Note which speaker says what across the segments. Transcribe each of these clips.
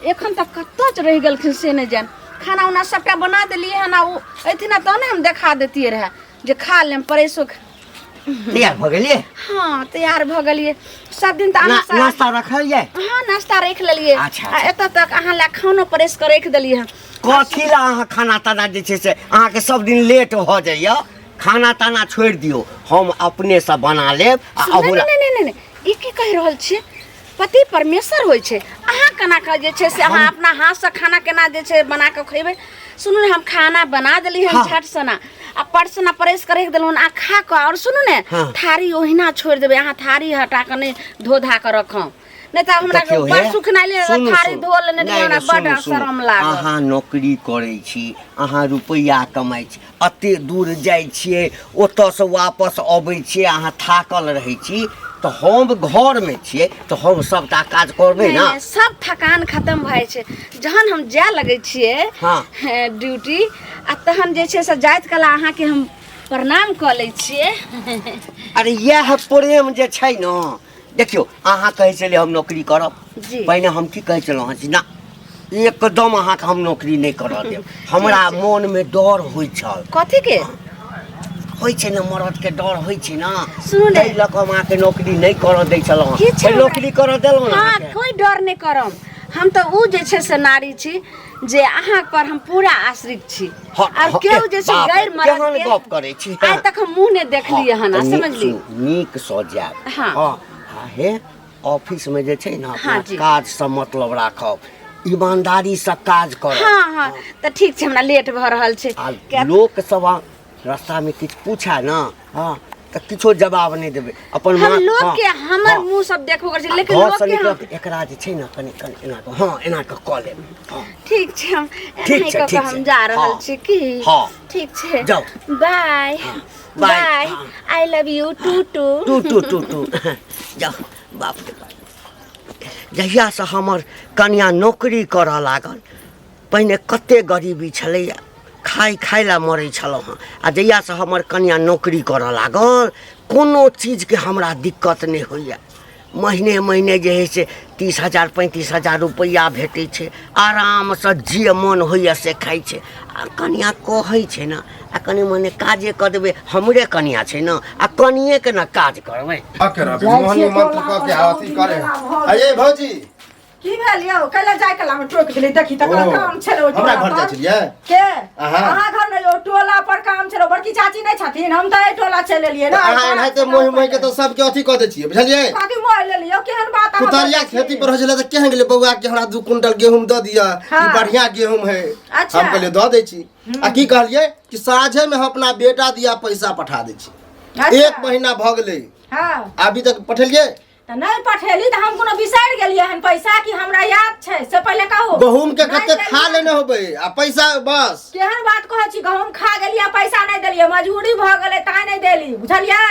Speaker 1: एखन तक कतऽ रहि गेलखिन से नहि जान। खाना उना सबटा बना देलियै हन, आ ओ अयथिन तहन ने हम देखा देतियै रहए जे खा लेम परसो।
Speaker 2: तैयार भऽ गेलियै?
Speaker 1: हाँ, तैयार भऽ गेलियै। सब दिन तऽ अहाँ
Speaker 2: नाश्ता रखल जाय?
Speaker 1: हाँ, नाश्ता राखि लेलियै।
Speaker 2: अच्छा,
Speaker 1: आ
Speaker 2: अच्छा।
Speaker 1: एतऽ तक अहाँ लए खानो परसि कऽ राखि देलियै हन।
Speaker 2: कथी लए अहाँ खाना ताना जे छै से अहाँके सब दिन लेट भऽ जाइए? खाना ताना छोड़ि दियौ, हम अपनेसँ बना लेब। आ
Speaker 1: नहि,
Speaker 2: अहू
Speaker 1: नहि, नहि, नहि, नहि, ई की कहि रहल छियै? पति परमेश्वर होइ छै। अहाँ केना कऽ जे छै से अहाँ अपना हाथसँ खाना केना जे छै बना कऽ खेबै? सुनू ने, हम खाना बना देली हन झट सना, आ परसना परसि कऽ राखि देलहुँ हन, आ खा कऽ। आओर सुनू ने, थारी ओहिना छोड़ि देबै अहाँ, थारी हटा कऽ नहि धो धा कऽ रखब, नहि तऽ हमरा
Speaker 2: देखियौ हे,
Speaker 1: बड़ सुख नहि
Speaker 2: सुनू,
Speaker 1: थारी
Speaker 2: सुनू।
Speaker 1: धो लेने रहियै,
Speaker 2: नहि,
Speaker 1: हमरा
Speaker 2: नहि,
Speaker 1: बड़
Speaker 2: सुनू, सुनू।
Speaker 1: शरम लागल।
Speaker 2: अहाँ नौकरी करै छी, अहाँ रुपैआ कमाइ छी, एते दूर जाइ छियै, ओतऽसँ वापस अबै छियै, अहाँ थाकल रहै छी, तऽ हम घरमे छियै तऽ हम सबटा काज करबै
Speaker 1: नहि,
Speaker 2: ने।
Speaker 1: नहि, सब थकान खतम भए जाइ छै जहन हम जाय लगै छियै ड्यूटी, आ तहन जे छै से जाइत कला अहाँके हम प्रणाम कऽ लै छियै।
Speaker 2: अरे इएह प्रेम जे छै ने, देखियौ, अहाँ कहै छलियै हम नौकरी करब
Speaker 1: जी।
Speaker 2: पहिने हम की कहै छलहुँ हँ? ना, एकदम अहाँके हम नौकरी नहि करऽ देब। हमरा मोनमे डर होइ छल।
Speaker 1: कथी के?
Speaker 2: होइ छै ने, मरदके डर होइ छै ने।
Speaker 1: सुनू ने।
Speaker 2: ताहि लऽ कऽ हम अहाँके नौकरी नहि करऽ दै छलहुँ।
Speaker 1: की छै
Speaker 2: फेर
Speaker 1: हमरा?
Speaker 2: नौकरी करऽ देलहुँ ने
Speaker 1: हाँ,
Speaker 2: अहाँके?
Speaker 1: कोइ डर नहि करब। हम तऽ उ जे छै से नारी छी जे अहाँ पर हम पूरा आश्रित छी।
Speaker 2: हाँ,
Speaker 1: और
Speaker 2: हाँ,
Speaker 1: केओ
Speaker 2: ए,
Speaker 1: जे छै
Speaker 2: बाप रे,
Speaker 1: गैर मरद
Speaker 2: केहन
Speaker 1: के
Speaker 2: गप करै छी?
Speaker 1: आइ तक हम मुँह नहि देखलियै हन,
Speaker 2: हाँ, नीक
Speaker 1: समझली?
Speaker 2: सुनू, नीकसँ जायब।
Speaker 1: हाँ।
Speaker 2: हाँ, हाँ, हे, ऑफिसमे जे छै ने अपना
Speaker 1: जी।
Speaker 2: काजसँ मतलब राखब, ईमानदारीसँ काज करब।
Speaker 1: हाँ हाँ, तऽ ठीक छै, हमरा लेट भऽ रहल छै।
Speaker 2: आ लोक सब रास्तामे किछु पूछा ने, हाँ, तऽ किछो जवाब नहि देबै अपन
Speaker 1: हम
Speaker 2: माँ।
Speaker 1: लोग
Speaker 2: हाँ,
Speaker 1: के हमर
Speaker 2: हाँ।
Speaker 1: मुंह सब देखबो करै छै, लेकिन
Speaker 2: घर
Speaker 1: लोग
Speaker 2: से
Speaker 1: के हम
Speaker 2: निकलब एकरा जे छै ने कनि कनि एना कऽ, हाँ, एना कऽ कऽ लेब, हाँ।
Speaker 1: ठीक छै, हम
Speaker 2: ठीक
Speaker 1: एनाही
Speaker 2: छै,
Speaker 1: कऽ
Speaker 2: ठीक
Speaker 1: कऽ
Speaker 2: छै।
Speaker 1: हम जा रहल
Speaker 2: हाँ।
Speaker 1: छी की?
Speaker 2: हाँ।
Speaker 1: ठीक छै,
Speaker 2: जाउ।
Speaker 1: बाय।
Speaker 2: बाय।
Speaker 1: बाय।
Speaker 2: हाँ।
Speaker 1: I love you too too
Speaker 2: too too too too. जाउ। बाप रे बाप, जहियासँ हमर कनिया नौकरी करऽ लागल, पहिने कते गरीबी छलैए, खाइ खाइ लए मरै छलहुँ हँ, आ जहियासँ हमर कनिया नौकरी करऽ लागल, कोनो चीजके हमरा दिक्कत नहि होइए। महीने महीने जे हइ से 30,000 35,000 रुपैआ भेटै छै, आरामसँ जे मन होइए से खाइ छै। आ कनिया कहै छै ने, आ कनि मने काजे कऽ देबै, हमरे कनिया छै ने, आ कनिएके ने काज करबै।
Speaker 3: जाइ छियै
Speaker 4: मंत्र
Speaker 3: टोला
Speaker 4: कऽ
Speaker 3: पर
Speaker 4: के
Speaker 3: अथी
Speaker 4: बहुत
Speaker 3: करे।
Speaker 4: मेला भऽ
Speaker 3: अये भौजी,
Speaker 4: की भेल यौ? कैला जाय कला में टोक देली? देखी तकरा
Speaker 3: ओ,
Speaker 4: काम छलै ओहि
Speaker 3: हमरा
Speaker 4: टोला
Speaker 3: घर जाइ
Speaker 4: पर।
Speaker 3: छलियै?
Speaker 4: के?
Speaker 3: अहाँ?
Speaker 4: अहाँ घर नहि, ओ टोला पर काम छलै। बड़की चाची नहि छथिन? हम तऽ एहि टोला चलि एलियै ने।
Speaker 3: अहाँ एनाहिते मोहि मोहि के तऽ सबके अथी कऽ दै छियै, बुझलियै?
Speaker 4: कथी मोहि लेलियै? केहन बात अहाँ
Speaker 3: कुतरिया
Speaker 4: बजै छियै?
Speaker 3: खेती पर होइ छलै तऽ केहन गेलै बौआ के हमरा 2 कुंटल गेहूं दऽ दिअ, ई बढ़िया गेहूं है। हम कहलियै दऽ दै छी। आ की कहलियै कि साँझे में हम अपना बेटा दिया पैसा पठा दै छी। 1 महीना भऽ गेलै, अभी तक पठेलियै?
Speaker 4: तऽ नहि पठेली तऽ हम कोनो बिसरि गेलियै हन पैसा कि हमरा याद छै से पहिले कहू।
Speaker 3: गहूम के
Speaker 4: नहि
Speaker 3: कते
Speaker 4: देलियै।
Speaker 3: खा लेने होबै आ पैसा बस।
Speaker 4: केहन बात कहै छी? गहूम खा गेलियै आ पैसा नहि देलियै? मजबूरी भऽ गेलै ताहि नहि देली, बुझलियै?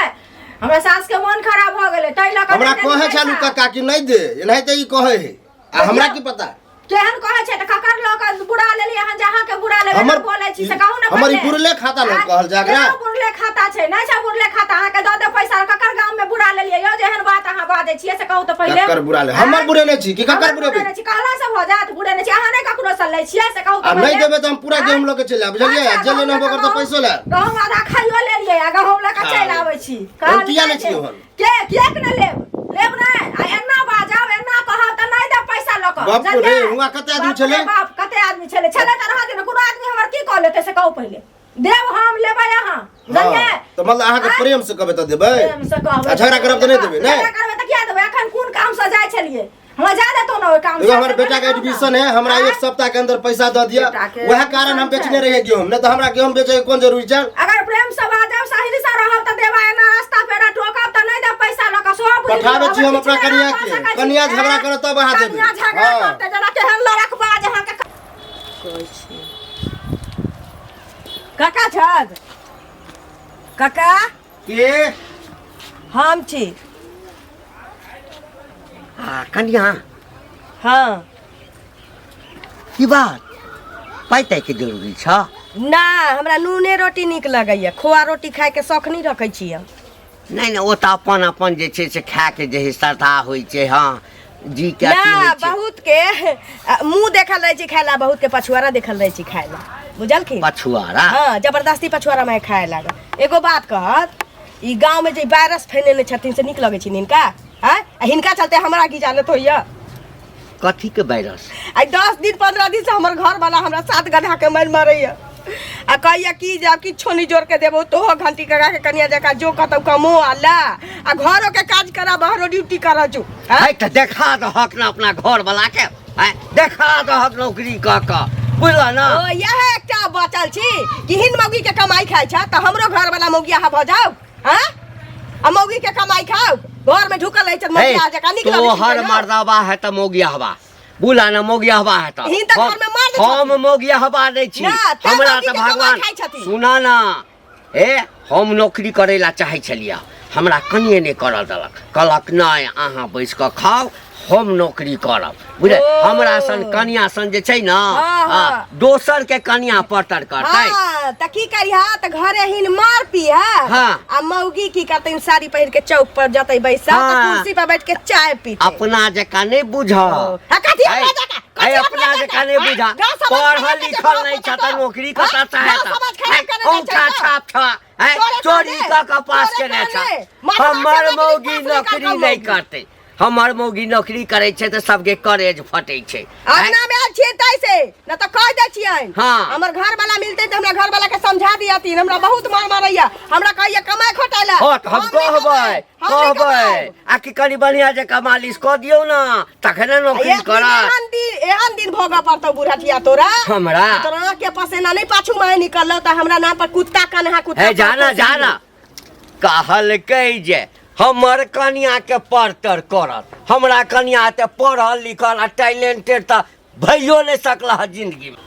Speaker 4: हमरा सास के मोन खराब भऽ गेलै ताहि लऽ कऽ
Speaker 3: हमरा
Speaker 4: नहि देली
Speaker 3: कहै छलू
Speaker 4: पैसा।
Speaker 3: कक्का कि नहि दे, एनाहिते ई कहै है, आ हमरा की पता
Speaker 4: केहन कहै छै? तऽ ककर लऽ कऽ बुरा लेलियै हन? जे अहाँके बुरा लेबै
Speaker 3: हमर
Speaker 4: बोलै छी से कहू ने
Speaker 3: हमर ई
Speaker 4: पहिले।
Speaker 3: बुरले खाता नहि
Speaker 4: आँय?
Speaker 3: कहल जाय एकरा।
Speaker 4: केना बुरले खाता छै? नहि छै बुरले खाता। अहाँके दऽ दे पैसा। ककर गाम में बुरा लेलियै यौ जे एहन बात अहाँ बाजै छियै से कहू तऽ पहिले।
Speaker 3: ककर बुरा ले? हमर
Speaker 4: आँय?
Speaker 3: बुरेने छी कि ककर
Speaker 4: हमर
Speaker 3: बुरेबै?
Speaker 4: बुरेने छी कहला से भऽ जायत? बुरेने छी अहाँ, नहि ककरो से लै छियै से कहू तऽ
Speaker 3: आ नहि
Speaker 4: पहिले।
Speaker 3: देबै तऽ हम पूरा
Speaker 4: आँय?
Speaker 3: गेहूं लऽ के चलि आयब, बुझलियै?
Speaker 4: अच्छा,
Speaker 3: जे लेने
Speaker 4: गहूम
Speaker 3: होबै ओकर तऽ
Speaker 4: लऽ कऽ
Speaker 3: पैसो लायब।
Speaker 4: गहूम आधा खाइयो लेलियै आ गहूम लऽ कऽ चलि आबै छी।
Speaker 3: हम किया
Speaker 4: कहल
Speaker 3: लै छियै
Speaker 4: जाइ छै।
Speaker 3: ओहन?
Speaker 4: के किएक ने लेब? लेब नहि आ एना बाजब, एना कहब तऽ नहि देब पैसा लऽ कऽ।
Speaker 3: बाप रे,
Speaker 4: बुझलियै?
Speaker 3: हुआँ कते आदमी
Speaker 4: बाप रे
Speaker 3: छलै?
Speaker 4: बाप, कते आदमी छलै? छलै तऽ रहऽ दियौ ने, कोनो आदमी हमर की कऽ लेतै से कहू पहिले। देब हम, लेबै अहाँ, बुझलियै?
Speaker 3: हाँ, तऽ मतलब अहाँके
Speaker 4: आँय?
Speaker 3: प्रेम से कहबै तऽ देबै?
Speaker 4: प्रेम से कहबै।
Speaker 3: आ झगड़ा करब तऽ नहि देबै, नहि?
Speaker 4: झगड़ा करबै तऽ किया देबै? एखन कोन काम से जाइ छलियै? हमरा जा देतौ ने ओहि काम
Speaker 3: एगो
Speaker 4: से।
Speaker 3: हमर बेटा के एडमिशन है, हमरा
Speaker 4: आँय?
Speaker 3: 1 सप्ताह के अंदर पैसा दऽ दिअ।
Speaker 4: बेटा के
Speaker 3: वएह कारण हम
Speaker 4: एडमिशन
Speaker 3: बेचने
Speaker 4: छै।
Speaker 3: रहियै गेहूं, नहि तऽ हमरा गेहूं बेचै के कोन जरूरी छै?
Speaker 4: अगर प्रेम से बाजब, सही से रहब तऽ देब, एना रास्ता पेड़ा टोकब तऽ नहि देब पैसा लऽ कऽ, सेहो बुझि लियौ।
Speaker 3: पठाबै छी हम
Speaker 4: अगर
Speaker 3: अपना
Speaker 4: किछु
Speaker 3: कनिया
Speaker 4: नहि
Speaker 3: के।
Speaker 4: कऽ सकै छी,
Speaker 3: कनिया झगड़ा
Speaker 4: आँय?
Speaker 3: करत तब अहाँ देबै।
Speaker 4: कनिया झगड़ा
Speaker 3: हाँ।
Speaker 4: करतै, जेना केहन लड़कबाज अहाँके।
Speaker 5: कहै छी काका छथि? काका?
Speaker 3: के?
Speaker 5: हम छी।
Speaker 2: आ कनिया।
Speaker 5: हाँ।
Speaker 2: की बात, पाइ ताइके जरूरी छ?
Speaker 5: ना, हमरा नूने रोटी नीक लगैया, खोआ रोटी खाइके शौक नहि रखै छी हम।
Speaker 2: नहि नहि, ओ तऽ अपन अपन जे छै से खायके जे है श्रद्धा होइ छै। हाँ, जी के अथी
Speaker 5: ना
Speaker 2: होइ छै।
Speaker 5: बहुत के मुंह देखल रहै छै खाय ला, बहुत के पछुआरा देखल रहै छै खाय ला, बुझलखिन?
Speaker 2: पछुआरा?
Speaker 5: हाँ, जबरदस्ती पछुआरा में खाए लागल। एगो बात कहत, ई गांव में जे वायरस फैलेने छथिन से नीक लगै छै हिनका? आँय, आ हिनका चलते हमरा की जानत होइया?
Speaker 2: कथी के वायरस?
Speaker 5: आइ 10 दिन 15 दिन से हमर घर वाला हमरा 7 गधा के मारि मारैया आ कहैया कि जे आब किछो नहीं जोड़ के देबो तोहो घंटी कगा के कनिया जकाँ जो कतौ कमो आ ला आ घरो के काज करा, बाहरो ड्यूटी कर जो।
Speaker 2: है तऽ देखा दहक ने अपना घर वाला के, हैं, देखा दहक नौकरी कऽ कऽ, बुझल ना?
Speaker 5: ओ इएह एकटा बचल छी कि हिन मौगी के कमाई खाइ छ तऽ हमरो घर वाला मौगी अहाँ भऽ जाउ। हाँ, आ मौगी के कमाई खाउ, घर में ढुकल रहै छै मौगी जकाँ, नीक लगै छै
Speaker 2: तोहर
Speaker 5: कहियो?
Speaker 2: मर्दबा है तऽ मौगी हवा बुला ना, मौगी हवा है तऽ
Speaker 5: हिन तऽ घर में मर्द
Speaker 2: हम
Speaker 5: छथिन।
Speaker 2: मौगी हवा नहि छी।
Speaker 5: ना, तैं
Speaker 2: हमरा
Speaker 5: मौगी
Speaker 2: तऽ
Speaker 5: के कमाई
Speaker 2: भगवान
Speaker 5: खाइ छथिन।
Speaker 2: सुना ना, ए हम नौकरी करै ला चाहै छलियै, हमरा कनिए नहि करऽ देलक, कहलक नहि अहाँ बैस कऽ खाउ, हम नौकरी करब, बुझल?
Speaker 5: ओ।
Speaker 2: हमरा सन कनिया सन जे छै ने,
Speaker 5: हाँ, हाँ।
Speaker 2: दोसर के कनिया परतर करतै।
Speaker 5: हाँ, तऽ की करिहा तऽ घरे हिन मार पीहा।
Speaker 2: हाँ।
Speaker 5: आ मौगी की करतै, साड़ी पहिर के चौक पर जतै बैसा, तऽ
Speaker 2: हाँ।
Speaker 5: कुर्सी पर बैठ के चाय पीतै।
Speaker 2: अपना जकाँ नहि बुझ।
Speaker 5: आ कथी अपना जकाँ? कथी
Speaker 2: अपना जकाँ नहि
Speaker 5: हाँ?
Speaker 2: बुझ,
Speaker 5: गाँव समाज
Speaker 2: पढ़ल
Speaker 5: खराब
Speaker 2: लिखल
Speaker 5: करै
Speaker 2: नहि
Speaker 5: छै,
Speaker 2: छ तऽ नौकरी कतऽ
Speaker 5: हाँ?
Speaker 2: चाहे
Speaker 5: गाँव समाज खराब करै छै,
Speaker 2: औंठा छाप छ, हैं?
Speaker 5: तोरे
Speaker 2: चोरी
Speaker 5: कहने,
Speaker 2: कऽ कऽ पास
Speaker 5: तोरे
Speaker 2: केने छ।
Speaker 5: कहने, माथा
Speaker 2: हमर
Speaker 5: माथा
Speaker 2: मौगी
Speaker 5: पास निकाल
Speaker 2: नौकरी
Speaker 5: कऽ
Speaker 2: नहि
Speaker 5: मौगी।
Speaker 2: करतै, हमर मौगी नौकरी करै छै तऽ सबके करेज फटै छै।
Speaker 5: अंगना में आयल छियै तै से न तऽ कह दै छियनि।
Speaker 2: हाँ।
Speaker 5: हमर घर वाला मिलतै तऽ हमरा घर वाला के समझा दियथिन, हमरा बहुत मार मारैया, हमरा कहैया कमाय खटाय ला।
Speaker 2: हँ तऽ हम
Speaker 5: नहि
Speaker 2: कहबै,
Speaker 5: कमायब, हम नहि
Speaker 2: कहबै
Speaker 5: कमायब।
Speaker 2: आ कि कनि बढ़िआँ जकाँ मालिश कऽ दियौ ने तखने नौकरी
Speaker 5: एक दिन
Speaker 2: करत।
Speaker 5: एहन दिन भोगऽ पड़तौ बुढ़टिया तोरा।
Speaker 2: हमरा?
Speaker 5: तोरा आँख के पसेना नहि पाछू माहे निकललौ तऽ हमरा नाम पर कुत्ता कन्हा कुत्ता।
Speaker 2: हे जाना जाना, कहलकै जे हमर कनिया के परतर करत, हमरा कनिया तऽ पढ़ल लिखल आ टैलेंटेड तऽ भइयो नहि सकल हँ जिंदगी में।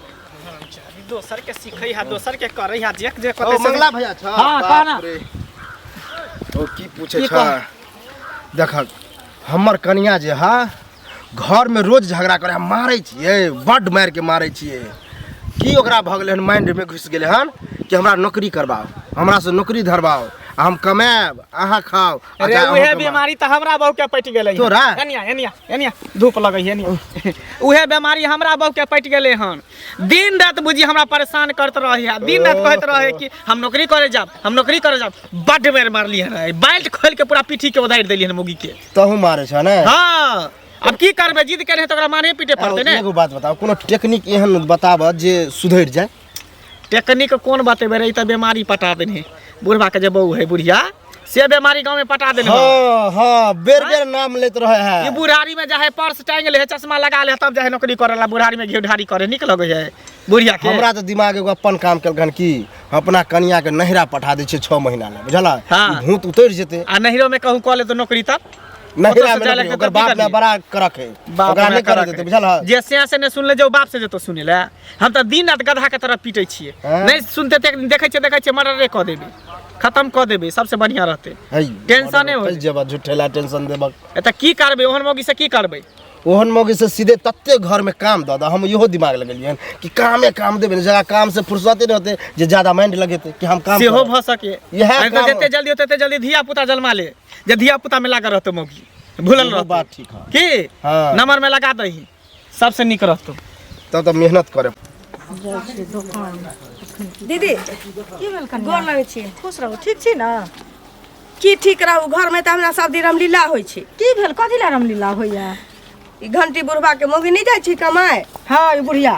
Speaker 6: दोसर के सीखै है, दोसर के करै है, जे जे
Speaker 3: ओ
Speaker 6: कते से-
Speaker 3: मंगला भैया छ?
Speaker 6: हाँ,
Speaker 3: बाप
Speaker 6: कहना।
Speaker 3: रे। ओ की पूछे
Speaker 6: की
Speaker 3: छ?
Speaker 6: कह?
Speaker 3: देखक हमर कनिया जे हा घर में रोज झगड़ा करे, हम मारै छियै, बड्ड मारि के मारै छियै। की ओकरा भऽ गेलै हन, माइंड में घुसि गेलै हन कि हमरा नौकरी करबाओ, हमरा से नौकरी धरबाओ आ हम कमायब अहाँ खाओ आ
Speaker 6: अरे
Speaker 3: चाहे अहूँ
Speaker 6: उहे
Speaker 3: कमाउ।
Speaker 6: बीमारी तऽ हमरा बहू के पटि गेलै हन।
Speaker 3: तोरा?
Speaker 6: एनिया एनिया एनिया धूप लगै है एनिया। उहे बीमारी हमरा बहू के पटि गेलै हन, दिन रात बुझी हमरा परेशान करत रहे है, दिन रात कहैत रहे कि हम नौकरी करे जाब, हम नौकरी करे जाब। बड्ड बेर मारली हन, बाल्ट खोल के पूरा पीठी के उधारि देली हन मौगी के।
Speaker 3: तहु मारे छ ने?
Speaker 6: हाँ, अब की करबै, जिद केने है तऽ ओकरा मारे पीटे पड़तै ने।
Speaker 3: एगो बात बताओ, कोनो टेक्निक एहन बताब जे सुधरि जाए?
Speaker 6: टेक्निक कोन बतेबै रे, ई तऽ बीमारी पटा देने बुढ़वा के जे बहू है बुढ़िया, से बीमारी गांव में पटा देने।
Speaker 3: हाँ हाँ, बेर बेर नाम लेत रहे है।
Speaker 6: ई बुढ़ारी में जाहे पर्स टांग ले है, चश्मा लगा ले है, तब जाहे नौकरी करे ला, बुढ़ारी में घी ढारी करे, नीक लगे है बुढ़िया के।
Speaker 3: हमरा तऽ दिमाग एगो अपन काम केलकन कि हम अपना कनिया के नहिरा पठा दै छियै 6 महीना ला, बुझल?
Speaker 6: हाँ।
Speaker 3: ई भूत उतरि जेतै।
Speaker 6: आ नहिरो में कहूँ कऽ ले तो नौकरी तब
Speaker 3: नहिरा
Speaker 6: ओतऽ से
Speaker 3: में
Speaker 6: जाय
Speaker 3: नौकरी,
Speaker 6: लगतै
Speaker 3: ओकर
Speaker 6: तब की
Speaker 3: बाप माय
Speaker 6: करियै?
Speaker 3: बड़ा कड़क है,
Speaker 6: बाप
Speaker 3: ओकरा
Speaker 6: माय
Speaker 3: नहि करऽ
Speaker 6: कड़क
Speaker 3: देतै,
Speaker 6: है।
Speaker 3: बुझल है?
Speaker 6: जे से से नहि सुनले जे ओ बाप से जेतो सुने ले, हम तऽ दिन रात गधा के तरह पीटै छियै,
Speaker 3: हाँ।
Speaker 6: नहि सुनते तऽ एक दिन देखै छियै, देखै छियै मर्डरे कऽ देबै, खत्म कऽ देबै, सबसे बढ़िया रहतै।
Speaker 3: है,
Speaker 6: टेंशने हो
Speaker 3: फँसि जेबऽ, झूठेला टेंशन देबक।
Speaker 6: एतऽ की करबै ओहन मौगी से, की करबै
Speaker 3: ओहन मौगी से? सीधे तते घर में काम दऽ दऽ, हम इहो दिमाग लगेलियै हन कि कामे काम देबै ने, जकरा काम से फुर्सते नहि होतै जे ज्यादा माइंड लगेतै कि हम काम
Speaker 6: सेहो
Speaker 3: करब।
Speaker 6: भऽ सके।
Speaker 3: इएह
Speaker 6: नहीं तऽ
Speaker 3: काम-
Speaker 6: जते जल्दी होतै तते जल्दी धिया पुता जन्मा ले, जे धिया पुता में लागल रहतौ, मौगी भूलल
Speaker 3: इहो
Speaker 6: रहतौ।
Speaker 3: बात ठीक है।
Speaker 6: की
Speaker 3: हाँ।
Speaker 6: नंबर में लगा दही, सबसे नीक रहतौ।
Speaker 3: तब तऽ मेहनत करे।
Speaker 5: दीदी
Speaker 4: की भेल कनिया?
Speaker 5: गोर लगै छी।
Speaker 4: खुश रहू, ठीक छी ने?
Speaker 5: की ठीक रहू, घर में तऽ हमरा सब दिन रामलीला होइ छै।
Speaker 4: की भेल, कथी लए रामलीला होइया?
Speaker 5: ई घंटी बुढ़बा के मौगी नहि जाइ छी कमाय?
Speaker 4: हाँ, ई बुढ़िया।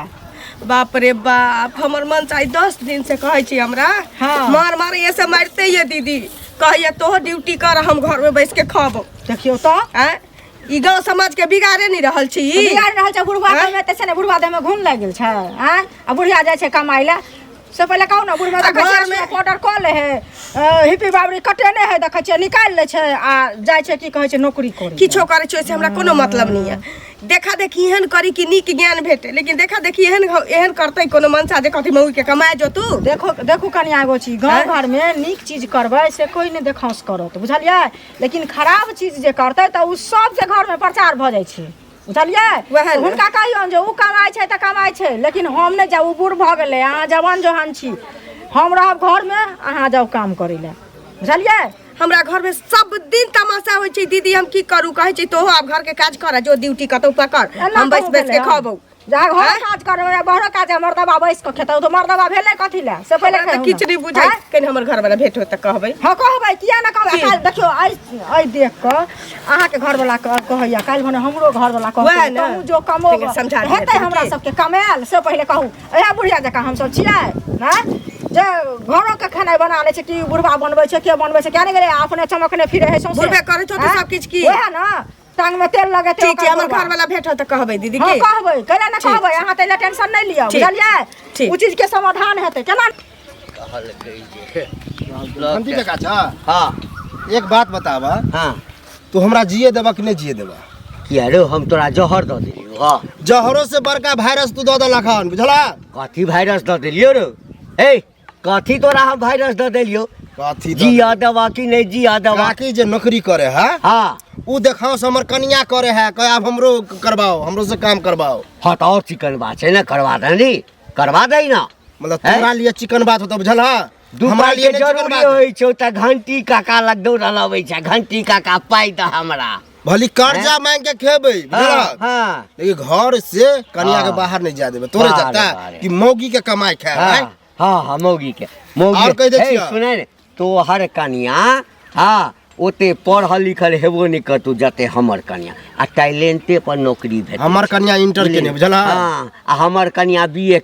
Speaker 5: बाप रे बाप, हमर मन चाही 10 दिन से कहै छी हमरा।
Speaker 4: हाँ।
Speaker 5: मार मार ये से मारते ये दीदी, कहैया तोहो ड्यूटी कर, हम घर में बैस के खबो।
Speaker 4: देखियौ तऽ।
Speaker 5: आँय, ई गाँव समाज के बिगाड़े नहीं रहल छी ई।
Speaker 4: बिगाड़ रहल छै बुढ़वा
Speaker 5: आँय?
Speaker 4: के में, तऽ ने बुढ़वा देह में घुन लागि गेल छै। आँय, आ बुढ़िया जाइ छै कमाइ लए से पहिले कहू ने, बुढ़वा
Speaker 5: आ
Speaker 4: देखै
Speaker 5: घर
Speaker 4: छियै
Speaker 5: में-
Speaker 4: पाउडर कऽ लै है, हिप्पी बाबरी कटेने है, देखै छियै निकालि लै छै आ जाइ छै की कहै छै नौकरी करै।
Speaker 5: किछो करै छै ओहिसँ हमरा कोनो मतलब नहीं है। देखा देखी एहन करी कि नीक ज्ञान भेटे, लेकिन देखा देखी एहन एहन करतै कोनो मनसा जे कथी मौगी के कमाए जो तू।
Speaker 4: देखो देखू कनिया, एगो चीज गाँव
Speaker 5: आँय?
Speaker 4: घर में नीक चीज करबै से कोइ नहि देखाउस करत, बुझलियै? लेकिन खराब चीज जे करतै तऽ ओ सबके घर में प्रचार भऽ जाइ छै, बुझलियै?
Speaker 5: वएह ने।
Speaker 4: हुनका कहियौन जे ओ कमाइ छै तऽ कमाइ छै, लेकिन हम नहि जाउ, ओ बूढ़ भऽ गेलै, अहाँ जवान जोहान छी, हम रहब घरमे, अहाँ जाउ काम करै लए, बुझलियै?
Speaker 5: हमरा घर में सब दिन तमाशा होइ छै दीदी। हम की करू? कहै छै तोहो आब घर के काज कर, जो ड्यूटी कतौ पकड़, हम बैस बैस के खबौ।
Speaker 4: जा घर
Speaker 5: आँय?
Speaker 4: काज करबै, बहरो काज, मर्दबा बैस कऽ खेतौ तऽ मर्दबा भेलै कथी लए से पहिले
Speaker 5: हमरा तऽ
Speaker 4: कहू
Speaker 5: किछु
Speaker 4: ने।
Speaker 5: नहि बुझाइ।
Speaker 4: आँय?
Speaker 5: कनि हमर घरवाला भेंट होत तऽ कहबै।
Speaker 4: हँ कहबै, किया ने कहबै?
Speaker 5: की?
Speaker 4: काल्हि देखियौ, आइ आइ देख कऽ अहाँके घरवला कहैया, काल्हि भने हमरो घरवला
Speaker 5: वएह
Speaker 4: कहतै
Speaker 5: ने।
Speaker 4: तहूँ जो कमो
Speaker 5: तनिका समझा दिहथिन
Speaker 4: हेतै हमरा
Speaker 5: की?
Speaker 4: सबके कमायल से पहिले कहू। इएह बुढ़िया जकाँ हमसब छियै आँय जे घरोके खेनाइ बना लै छै कि बुढ़बा बनबै छै? के बनबै छै? किया नहि गेलै? अपने चमकने फिरे है सौंसे।
Speaker 5: बुढ़बे करैत होतै
Speaker 4: आँय?
Speaker 5: सब किछु की?
Speaker 4: वएह ने, टांग में तेल लगेतै।
Speaker 5: ठीक छै,
Speaker 4: ओकर
Speaker 5: हमर
Speaker 4: बुढ़बा।
Speaker 5: घरवाला भेंट होत तऽ कहबै दीदी।
Speaker 4: हँ
Speaker 5: की
Speaker 4: कहबै, कैला ने
Speaker 5: ठीक।
Speaker 4: कहबै? अहाँ तऽ टेंशन नहि लिअ।
Speaker 5: ठीक।
Speaker 4: बुझलियै?
Speaker 5: ठीक।
Speaker 4: ओ चीज के समाधान हेतै, केना?
Speaker 2: कहलकै जे
Speaker 3: घंटी काका छा।
Speaker 2: हाँ।
Speaker 3: एक बात बताबा।
Speaker 2: हाँ।
Speaker 3: तू हमरा जिए देबा कि नहीं जिए देबा?
Speaker 2: किया रे, हम तोरा जहर दऽ देलियौ? हाँ।
Speaker 3: जहरो से बड़का वायरस तू दऽ देलक हन, बुझला?
Speaker 2: कथी वायरस दऽ देलियौ रे? ए कथी तोरा हम वायरस दऽ देलियौ?
Speaker 3: कथी दऽ?
Speaker 2: जिया देबा कि नहीं जिया देबा?
Speaker 3: काकी जे नौकरी करे है।
Speaker 2: हाँ।
Speaker 3: उ देखाओ से हमर कनिया करे है, कहे आब हमरो करवाओ, हमरो से काम करवाओ।
Speaker 2: हाँ तऽ और चिकन बात छै ने, करवा दे नी, करवा दे ना।
Speaker 3: मतलब
Speaker 2: हैं?
Speaker 3: तोरा लिए चिकन बात होता, बुझल है?
Speaker 2: दू
Speaker 3: हमरा
Speaker 2: पाइ
Speaker 3: लिए
Speaker 2: के
Speaker 3: नहीं चिकन
Speaker 2: जरूरी
Speaker 3: बात।
Speaker 2: होइ छौ तऽ घंटी काका लग दौड़ल अबै छै, घंटी काका पाइ दऽ हमरा।
Speaker 3: भली कर्जा मांग के खेबै, बुझल?
Speaker 2: हाँ हाँ।
Speaker 3: लेकिन घर से कनिया के
Speaker 2: हाँ।
Speaker 3: बाहर नहीं जा देबै। तोरे
Speaker 2: बाहर,
Speaker 3: जता
Speaker 2: बाहर।
Speaker 3: कि मौगी के कमाई खाए।
Speaker 2: हाँ
Speaker 3: आँय?
Speaker 2: हाँ हाँ, मौगी के मौगी।
Speaker 3: और कहि दै
Speaker 2: हे,
Speaker 3: छियौ।
Speaker 2: सुनै ने, तोहर कनिया हाँ ओते पढ़ल लिखल हेबो नहि करतौ जते हमर कनिया, आ टैलेंटे पर नौकरी भेटै
Speaker 3: हमर
Speaker 2: छै।
Speaker 3: कनिया इंटर केने, बुझल?
Speaker 2: हाँ, आ हमर कनिया बी ए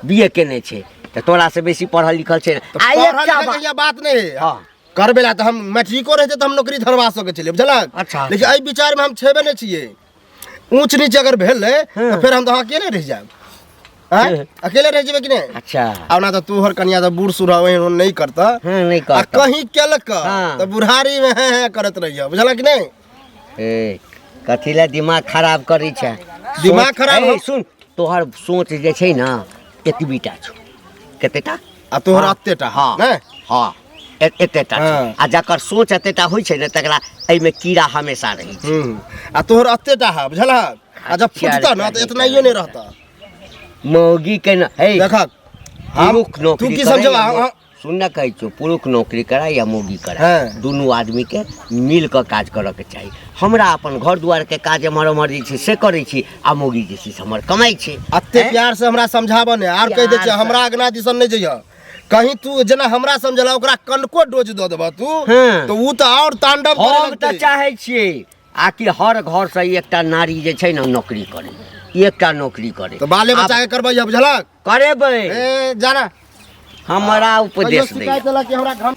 Speaker 2: बी ए केने छै, तऽ तोरा से बेसी पढ़ल लिखल छै ने।
Speaker 3: तऽ
Speaker 2: आ
Speaker 3: पढ़ल
Speaker 2: एकटा
Speaker 3: लिखल
Speaker 2: बात
Speaker 3: के ये बात नहीं है।
Speaker 2: हाँ।
Speaker 3: करबे ला तऽ हम मैट्रिको रहते तऽ हम नौकरी धरवा सकै छलियै, बुझलक?
Speaker 2: अच्छा।
Speaker 3: लेकिन एहि विचार में हम छेबे नहि छियै। ऊंच नीच अगर भेलै तऽ
Speaker 2: हाँ।
Speaker 3: फेर हम तऽ अकेले रहि जायब। आँय? अकेले रहि जेबै कि नहि?
Speaker 2: अच्छा।
Speaker 3: आ ओना तऽ तोहर कनिया तऽ बूढ़ सूढ़ एहन नहि करतऽ।
Speaker 2: हाँ, नहि
Speaker 3: आ
Speaker 2: करतऽ।
Speaker 3: कहीं केलक
Speaker 2: हाँ।
Speaker 3: तऽ बुढ़ारी में हैं हैं करैत रहिय, बुझलक कि नहि?
Speaker 2: ए कथी लए दिमाग खराब करै छै?
Speaker 3: दिमाग
Speaker 2: सोच-
Speaker 3: खराब
Speaker 2: ए, सुन, तोहर सोच जे छै ने एतबीटा छौ। कतेटा?
Speaker 3: आ तोहर
Speaker 2: हाँ।
Speaker 3: एतेटा।
Speaker 2: हाँ।
Speaker 3: नहि?
Speaker 2: हाँ, एतेटा छौ।
Speaker 3: हाँ।
Speaker 2: आ जकर सोच एतेटा होइ छै ने, तकरा एहिमे कीड़ा हमेशा रहै छै।
Speaker 3: आ तोहर एतेटा है, बुझलक? आ जब फुटतऽ ने तऽ एतनाइयो नहि रहतऽ।
Speaker 2: मौगी के न हे
Speaker 3: देखक हम
Speaker 2: पुरुष
Speaker 3: तू
Speaker 2: नौकरी
Speaker 3: की
Speaker 2: करे
Speaker 3: समझबा?
Speaker 2: या सुन ने, कहै छियौ, पुरुष नौकरी करै या मौगी करै,
Speaker 3: हाँ।
Speaker 2: दुनू आदमीके मिल कऽ काज करऽके चाही। हमरा अपन घर दुआरके काज एम्हर ओम्हर जे छै से करै छी, आ मौगी जे छै से हमर कमाइ छै।
Speaker 3: अते
Speaker 2: हैं?
Speaker 3: प्यार से हमरा समझाबऽ ने, आर कहि दै
Speaker 2: प्यार
Speaker 3: छियै,
Speaker 2: से।
Speaker 3: हमरा अगना दिसन नहि जइह कहीं। तू जेना हमरा समझला, ओकरा कनको डोज दऽ देबह तू।
Speaker 2: हाँ।
Speaker 3: तऽ उ तऽ आओर तांडव करे
Speaker 2: हम तऽ
Speaker 3: लगतै।
Speaker 2: चाहै छियै आकि हर घरसँ एकटा नारी जे छै ने नौकरी करै, एकटा नौकरी करै।
Speaker 3: तऽ बाले
Speaker 2: आब
Speaker 3: बच्चा के करबै, बुझलक?
Speaker 2: करेबै।
Speaker 3: ए जाना
Speaker 2: हमरा
Speaker 3: कहियो
Speaker 2: उपदेश
Speaker 3: शिकायत
Speaker 2: दैया।
Speaker 3: देलक कि हमरा घर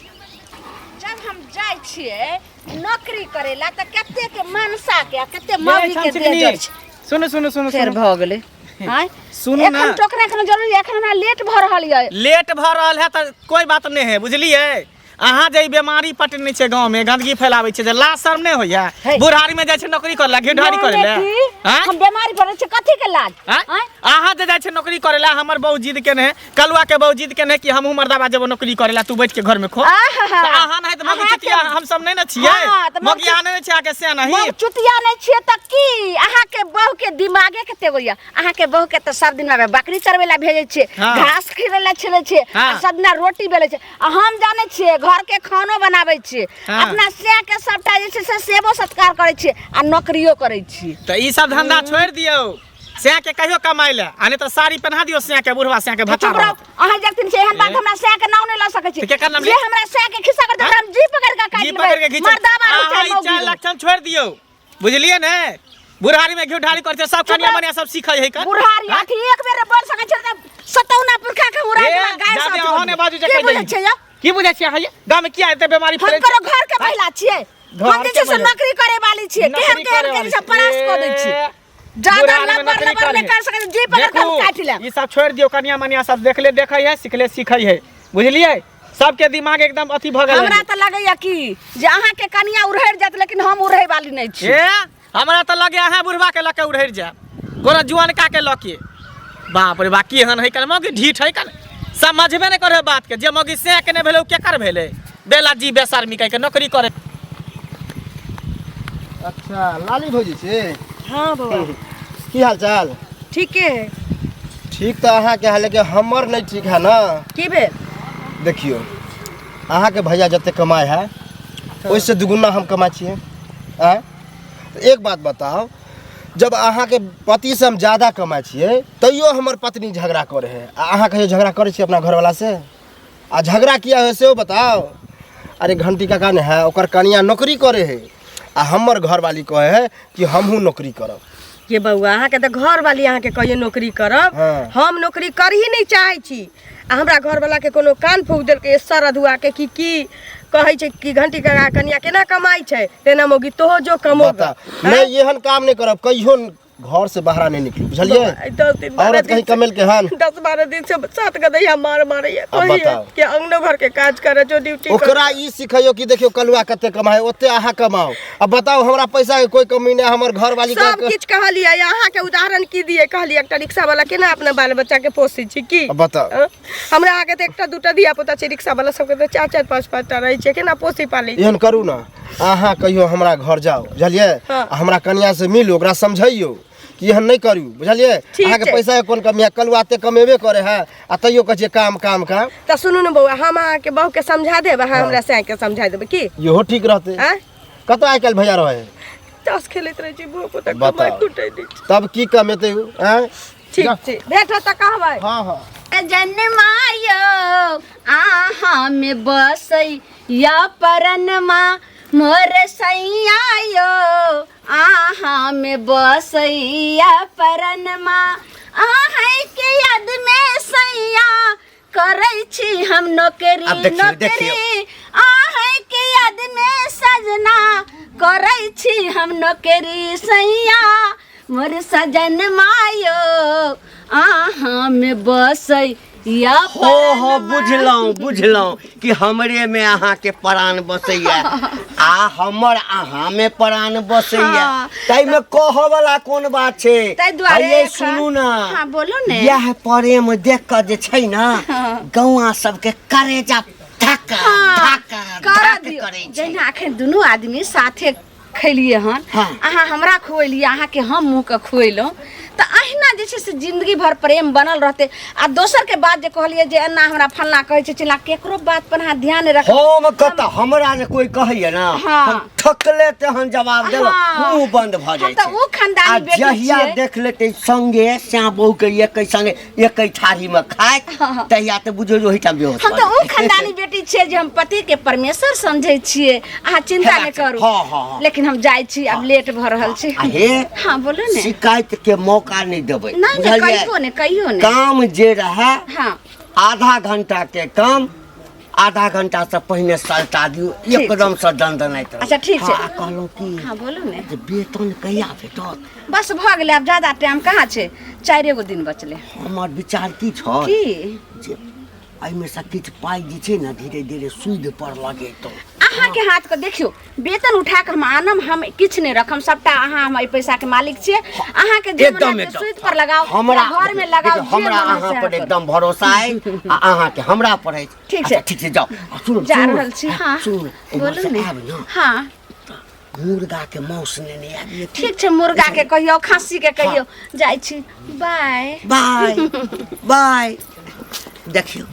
Speaker 1: जब हम जाइ छियै नौकरी करे ला तऽ कते के मनसा के आ कते मौगी के देह जड़ छै।
Speaker 6: सुनू सुनू सुनू।
Speaker 1: फेर
Speaker 6: सुनू।
Speaker 1: भऽ गेलै आँय?
Speaker 6: सुनू ने।
Speaker 1: एखन टोकना एखन जरूरी? एखन हमरा लेट भऽ रहल यऽ।
Speaker 6: लेट भऽ रहल है तऽ कोई बात नहि है, बुझलियै? अहाँ जे ई बेमारी पटने छै, गाँव में गंदगी फैलाबै छै, जे लाज शर्म नहि होइया?
Speaker 1: हे।
Speaker 6: बुढ़ारी में जाइ छै नौकरी करे ला, घिढारी करे ला।
Speaker 1: माने की?
Speaker 6: आँय?
Speaker 1: हम बीमारी पड़ल छै, कथी के लाज?
Speaker 6: आँय?
Speaker 1: आँय?
Speaker 6: अहाँ जे जाइ छै नौकरी करे ला, हमर बहू जिद केने है, कलुआ के बहू जिद केने है कि हमहूँ मर्दाबा जेबो नौकरी करे ला, तू बैठ के घर में खो।
Speaker 1: आहा।
Speaker 6: तऽ अहाँ नहि तऽ मौगी
Speaker 1: अहाँके-
Speaker 6: चुतिया हम सब नहि ने छियै?
Speaker 1: हाँ, तऽ
Speaker 6: मौगी अहाँ नहि ने छियै अहाँके से नहीं।
Speaker 1: मौग चुतिया नहि छियै तऽ की? अहाँके बहू के दिमागे कते होइया? अहाँके बहू के तऽ सब दिन बकरी चरबै ला भेजै छियै,
Speaker 6: हाँ।
Speaker 1: घास खिबै ला छिलै छियै,
Speaker 6: हाँ।
Speaker 1: आ सब दिना रोटी बेलै छियै। आ हम जानै छियै, घर के खानो बनाबै छियै,
Speaker 6: हाँ।
Speaker 1: अपना सैं के सबटा जे छै से सेवो सत्कार करै छियै आ नौकरियो करै छियै।
Speaker 6: तऽ ई सब धंधा छोड़ि दियौ, सैं के कहियो कमाइ ले, आ नहि तऽ साड़ी पहिना दियौ सैं के, बुढ़वा सैं के भत्ता
Speaker 1: चुप रहो।
Speaker 6: रहत।
Speaker 1: अहाँ जखन छै एहन बात, हमरा सैं के नाम नहि लऽ सकै छी।
Speaker 6: तऽ केकर नाम
Speaker 1: जे
Speaker 6: ले?
Speaker 1: हमरा सैं के खिस्सा करतै, ओकरा हम जी पकड़ के काटि
Speaker 6: जी पकड़ के
Speaker 1: लेबै।
Speaker 6: घीच।
Speaker 1: मर्दाबा रहू
Speaker 6: अहाँ
Speaker 1: चाहे
Speaker 6: ई
Speaker 1: मौगी
Speaker 6: चारि
Speaker 1: रहू।
Speaker 6: लक्षण छोड़ि दियौ, बुझलियै ने? बुढ़ारी में घी ढारी करते सब कनिया मनिया सब सीखै है कर।
Speaker 1: बुढ़ारी
Speaker 6: हाँ?
Speaker 1: अथी एक बेर बोल सकै छै तऽ सतौना पुरखा के उड़ा
Speaker 6: ए,
Speaker 1: के गाय
Speaker 6: जादे
Speaker 1: साथ
Speaker 6: अहाँ ने बाजू जे
Speaker 1: की
Speaker 6: कहि
Speaker 1: बुझै
Speaker 6: दै।
Speaker 1: छै यौ?
Speaker 6: की बुझै छियै अहाँ ये? गाँव में किया एते बीमारी
Speaker 1: हम
Speaker 6: फैलै
Speaker 1: करो घर के महिला छियै।
Speaker 6: घर
Speaker 1: हम जे
Speaker 6: के
Speaker 1: छै से
Speaker 6: महिला।
Speaker 1: नौकरी करे वाली छियै। केहन
Speaker 6: नौकरी
Speaker 1: केहन
Speaker 6: करे
Speaker 1: के
Speaker 6: वाली
Speaker 1: जे छै परास कऽ दै
Speaker 6: ए,
Speaker 1: छियै। जादा
Speaker 6: बुढ़ारी में
Speaker 1: लबर
Speaker 6: नौकरी
Speaker 1: लबर नहि
Speaker 6: करे।
Speaker 1: कर सकै छी, जी पकड़ के हम
Speaker 6: देखू,
Speaker 1: काटि लेब।
Speaker 6: ई सब छोड़ि दियौ, कनिया मनिया सब देखले देखै है, सिखले सीखै है, बुझलियै? सबके दिमाग एकदम अथी भऽ गेल।
Speaker 1: हमरा तऽ लगैया कि जे अहाँके कनिया उड़हरि जायत, लेकिन हम उड़है वाली नहि छी।
Speaker 6: ए हमरा तऽ लगे अहाँ बुढ़वा के लऽ के उड़हरि जायब, कोनो जुअनका के लऽ के। बाप रे बा, केहन है कन मौगी, ढीठ है कन, समझबे नहि करे बात के। जे मौगी से के नहि भेलै, ओ केकर भेलै? बेला जी बेशर्मी कहि के नौकरी करे।
Speaker 3: अच्छा, लाली भौजी छी?
Speaker 5: हाँ बौआ।
Speaker 3: की हाल चाल?
Speaker 5: ठीके है।
Speaker 3: ठीक तऽ अहाँके है, लेकिन हमर नहि ठीक है ने।
Speaker 5: की भेल?
Speaker 3: देखियौ, अहाँके भैया जते कमाइ है, ओहिसँ दुगुना हम कमाइ छियै। आँय, एक बात बताउ, जब अहाँके पतिसँ हम ज्यादा कमाइ छियै तैयो हमर पत्नी झगड़ा करै है, आ अहाँ कहियो झगड़ा करै छियै अपना घरवलासँ? आ झगड़ा किया होइ सेहो बताउ। अरे घंटी काका ने है, ओकर कनिया नौकरी करे है, आ हमर घरवाली कहे है कि हमहूँ नौकरी करब।
Speaker 5: ये बौआ, अहाँके तऽ घरवाली अहाँके कहियो नौकरी करब।
Speaker 3: हाँ।
Speaker 5: हम नौकरी करही नहि चाहै छी, आ हमरा घरवला के कोनो कान फूक देलकै सरधुआ के कि की कहै छै कि घंटी काका कनिया केना कमाइ छै, तेना मौगी तोहो जो कमो।
Speaker 3: बता नहीं, एहन काम नहीं करब, कहियो घर से बाहर नहीं निकलू, बुझलिए?
Speaker 5: 10 दिन 12
Speaker 3: औरत कहीं
Speaker 5: दिन से-
Speaker 3: कमेल के हन।
Speaker 5: 10-12 दिन से 7 गदैया मार मारैया,
Speaker 3: अब
Speaker 5: कहिया
Speaker 3: बताउ।
Speaker 5: कि अंगनो घर के काज करे जो ड्यूटी करे।
Speaker 3: ओकरा ई सिखैयो कि देखियो कलुआ कते कमाए, ओते अहाँ कमाओ। अब बताओ, हमरा पैसा के कोई कमी नहीं, हमर घर वाली
Speaker 5: सब किछु कहलियै। अहाँके उदाहरण की दियै? कहलियै एकटा रिक्शा वाला केना अपना बाल बच्चा के पोसै छै की?
Speaker 3: अब बताओ।
Speaker 5: हँ? हमरा अहाँके तऽ एकटा दूटा धिया पुता छै, रिक्शा वाला सबके तऽ 4 4 5 5 टा रहै छै, केना पोसै पालै छै?
Speaker 3: एहन करू ना, अहाँ कहियो हमरा घर जाओ, बुझलिए?
Speaker 5: हाँ।
Speaker 3: आ हमरा कनिया से मिलू, ओकरा समझैयो कि एहन नहीं करू, बुझलिए?
Speaker 5: ठीक
Speaker 3: अहाँके
Speaker 5: छै।
Speaker 3: पैसा के कोन कमी है? कलुआ एते कमेबे करे है, आ तैयो कहै छियै काम काम काम।
Speaker 5: तऽ सुनू ने बौआ, हम अहाँके बहू के समझा देब, अहाँ हमरा सैं के समझा देबै की?
Speaker 3: इहो ठीक रहतै।
Speaker 5: आँय?
Speaker 3: कतऽ आइ काल्हि भैया रहै है?
Speaker 5: ताश खेलैत रहै छै, बौआ पुता
Speaker 3: बताउ।
Speaker 5: कमाइ कुटै नहि छै।
Speaker 3: तब की कमेतै उ? आँय?
Speaker 5: ठीक
Speaker 3: जा।
Speaker 5: छै, भेट होत तऽ कहबै।
Speaker 3: हाँ हाँ।
Speaker 1: जनमायो आहा में बसै या परनमा मोर सैया यो, आहा में बसै या परनमा, आहा के याद में सैया करै छी हम नौकरी।
Speaker 2: आब देखियौ,
Speaker 1: नौकरी
Speaker 2: देखियौ।
Speaker 1: आहा के याद में सजना करै छी हम नौकरी, सैया मोर सजन मायो आहा में बसै या
Speaker 2: हो हो
Speaker 1: परनमा।
Speaker 2: बुझलहुँ बुझलहुँ कि हमरे में अहाँके प्राण बसैया आ हमर अहाँ में प्राण बसैया।
Speaker 1: हाँ।
Speaker 2: ताहिमे कहऽ वाला कोन बात छै?
Speaker 1: ताहि दुआरे
Speaker 2: हइये
Speaker 1: एखन-
Speaker 2: सुनू ना।
Speaker 1: हाँ, बोलू ने।
Speaker 2: इएह प्रेम देख कऽ जे छै ना, गौआ सबके करेजा धक्का
Speaker 1: हाँ,
Speaker 2: धक्का
Speaker 1: करऽ
Speaker 2: धक
Speaker 1: दियौ।
Speaker 2: करै छै।
Speaker 1: जहिना अखन दुनू आदमी साथे खैलियै हन।
Speaker 2: हाँ।
Speaker 1: अहाँ हमरा खुएलियै, अहाँके हम मुँहके खुएलहुँ, तऽ अहिना जे छै से जिंदगी भर प्रेम बनल रहतै। आ दोसरके बात जे कहलियै जे एना हमरा फल्लाँ कहै छै चिल्लाँ, केकरो बात पर अहाँ ध्यान नहि रखब।
Speaker 2: हम कतऽ, हमरा जे कोई कहैया ना,
Speaker 1: हाँ।
Speaker 2: हम ठकले तेहन जवाब देलहुँ,
Speaker 1: हाँ।
Speaker 2: मुंह बंद भऽ
Speaker 1: हम
Speaker 2: जाइ
Speaker 1: तऽ
Speaker 2: छै।
Speaker 1: उ खानदानी
Speaker 2: आ
Speaker 1: बेटी
Speaker 2: जहिया
Speaker 1: छियै।
Speaker 2: देख लेतै संगे श्याम बहू के एकै संगे एकै थारी में खाइत, तहिया तऽ बुझियौ जे ओहिठाम बेहोश
Speaker 1: हम
Speaker 2: भऽ
Speaker 1: तऽ उ
Speaker 2: जेतै।
Speaker 1: खानदानी बेटी छियै जे हम पति के परमेश्वर समझै छियै। अहाँ चिंता
Speaker 2: हेबाक
Speaker 1: नहि
Speaker 2: चाही।
Speaker 1: करू।
Speaker 2: हाँ, हाँ, हाँ।
Speaker 1: लेकिन हम जाइ छी, आब लेट भऽ रहल छै।
Speaker 2: आ हे,
Speaker 1: हाँ बोलू ने।
Speaker 2: शिकायत के मौका नहि देबै,
Speaker 1: नहि नहि,
Speaker 2: बुझलियै?
Speaker 1: कहियो नहि, कहियो नहि।
Speaker 2: काम जे रहै,
Speaker 1: हाँ।
Speaker 2: आधा घंटा के काम आधा घंटा से पहिने सलटा दियौ,
Speaker 1: ठीक छै।
Speaker 2: एकदम से दनदनाइत रहू।
Speaker 1: अच्छा, ठीक छै।
Speaker 2: हाँ, आ कहलहुँ की
Speaker 1: हाँ बोलू ने।
Speaker 2: जे वेतन कहिया भेटत?
Speaker 1: बस भऽ गेलै, आब ज्यादा टाइम कहाँ छै, 4 गो दिन बचलै।
Speaker 2: हमर विचार की छल
Speaker 1: की?
Speaker 2: जे एहिमे से किछु पाइ जे छै ने धीरे धीरे सूद पर लगेतौ।
Speaker 1: अहाँके हाथ के देखियौ, वेतन उठा के हम आनम, हम किछु नहि रखम, सबटा अहाँ, हम एहि पैसा के मालिक छियै। अहाँके जे
Speaker 2: एकदम
Speaker 1: मन
Speaker 2: एकदम
Speaker 1: सूद पर लगाउ,
Speaker 2: हमरा
Speaker 1: घर में लगाउ,
Speaker 2: देखियौ,
Speaker 1: जे
Speaker 2: हमरा
Speaker 1: मन
Speaker 2: अहाँ
Speaker 1: से
Speaker 2: पर
Speaker 1: करू।
Speaker 2: एकदम भरोसा अछि आ अहाँके हमरा पर अछि।
Speaker 1: ठीक छै।
Speaker 2: अच्छा, ठीक छै, जाउ। आ सुनू,
Speaker 1: जा
Speaker 2: सुनू,
Speaker 1: रहल छी। हाँ
Speaker 2: सुनू, एम्हर
Speaker 1: बोलू
Speaker 2: से
Speaker 1: ने।
Speaker 2: आयब ने,
Speaker 1: हाँ।
Speaker 2: मुर्गा के मांस नेने आबि।
Speaker 1: ठीक छै, मुर्गा के कहियौ, खस्सी के कहियौ। जाइ छी, बाय
Speaker 2: बाय बाय। देखियौ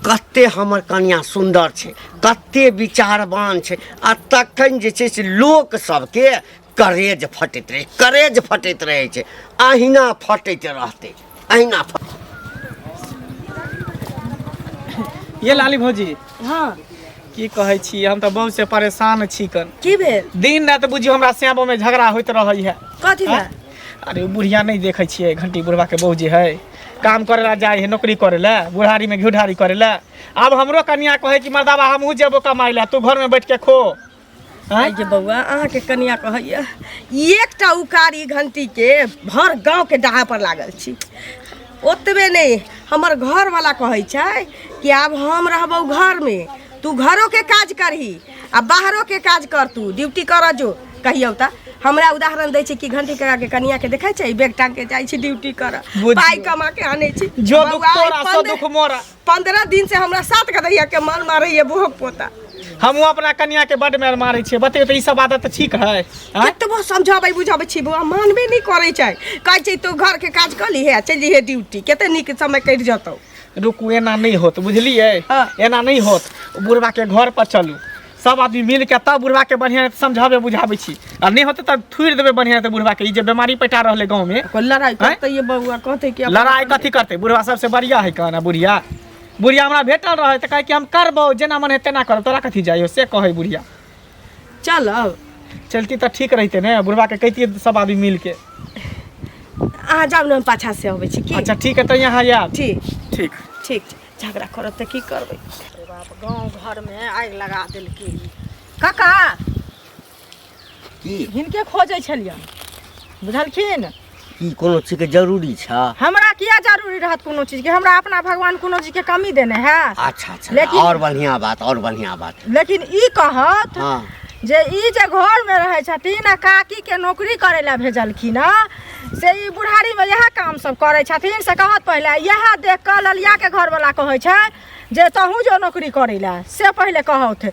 Speaker 2: कते हमर कनिया सुन्दर छै, कते विचारवान छै, आ तखन जे छै से लोक सबके करेज फटैत रहै, करेज फटैत रहै छै। अहिना फटैत रहतै, अहिना
Speaker 6: ये लाली भौजी।
Speaker 5: हाँ।
Speaker 6: की कहै छी, हम तऽ बहुत से परेशान छी कन।
Speaker 5: की भेल?
Speaker 6: दिन राति बुझियौ हमरा श्यामो में झगड़ा होइत रहै है।
Speaker 5: कथी लए?
Speaker 6: अरे ओ बुढ़िया नहि देखै छियै, घंटी बुढ़वा के बहू जे है, काम करे ला जाइ है, नौकरी करे ला, बुढ़ारी में घिउढारी करे ला। आब हमरो कनिया कहै कि मर्दाबा हमहूँ जेबो कमाइ ला, तू घर में बैठ के खो। आँय?
Speaker 5: आइ जे बौआ, अहाँके कनिया कहैया एकटा उकारी घंटी के भर गाँव के डाहा पर लागल छी। ओतबे नहि, हमर घरवाला कहै छै कि आब हम रहबौ घरमे, तू घरोके काज करही आ बाहरोके काज कर, तू ड्यूटी कर जो। कहियौ तऽ हमरा उदाहरण दै छै कि घंटी काका के कनिया के देखै छै, बैग टांग के जाइ छै ड्यूटी कर,
Speaker 6: बुझियौ।
Speaker 5: पाइ कमा के आनै छै।
Speaker 6: जो दुख
Speaker 5: बौआ, आइ
Speaker 6: तोरा सो दुख मोरा।
Speaker 5: 15 दिन से हमरा 7 गदैया के मन मारैया बोहक पोता।
Speaker 6: हमहूँ अपना कनिया के बड मार मारै छियै। बतैयौ तऽ ई सब आदत ठीक है? आँय?
Speaker 5: कतबो समझाबै बुझाबै छी बौआ, मानबे नहि करै छै। कहै छै तू घर के काज कऽ लीहे आ चलि जइहे ड्यूटी, कते नीक समय कटि जतौ।
Speaker 6: रुकू, एना नहि होत, बुझलियै?
Speaker 5: हाँ।
Speaker 6: एना नहि होत। बुढ़वा के घर पर चलू, सब आदमी मिल के तब बुढ़वा के बढ़िया से समझाबे बुझाबै छी आ नहि होतै तऽ थुड़ि देबै बढ़िया से बुढ़वा के ई जे बीमारी पैटा रहलै गाँव में
Speaker 5: कोई लड़ाई करते ये बउआ कहते कि अपन-
Speaker 6: लड़ाई कथी करतै बुढ़वा सबसे बढ़िया है कहना बुढ़िया बुढ़िया हमरा भेटल रहै तऽ कहै कि हम करबौ जेना मन है तेना करब तोरा कथी जाइयो से कहै बुढ़िया
Speaker 5: चलब
Speaker 6: चलती तऽ ठीक रहितै ने बुढ़वा के कहितियै सब आदमी मिल के
Speaker 5: अहाँ जाउ ने हम पाछा से अबै छी की
Speaker 6: अच्छा ठीक है तऽ यहाँ आयब
Speaker 5: ठीक
Speaker 6: ठीक
Speaker 5: ठीक छै झगड़ा करब तऽ की करबै
Speaker 4: बाप गाँव घरमे आगि लगा देलकै काका
Speaker 2: की
Speaker 4: हिनके खोजै छलियनि बुझलखिन
Speaker 2: की कोनो चीजके जरूरी छ
Speaker 4: हमरा किया जरूरी रहत कोनो चीजके हमरा अपना भगवान कोनो चीजके कमी देने है
Speaker 2: अच्छा अच्छा
Speaker 4: लेकिन-
Speaker 2: और बढ़िया बात और बढ़िया बात
Speaker 4: लेकिन ई कहत
Speaker 2: हाँ
Speaker 4: जे ई जे घरमे रहै छथिन आ काकीके नौकरी करै लए भेजलखिन हँ से ई बुढ़ारीमे इएह काम सब करै छथिन से कहत पहिले इएह देख कऽ ललियाके घरवला कहै छै जे तहूँ जो नौकरी करै लए से पहिले कहौथ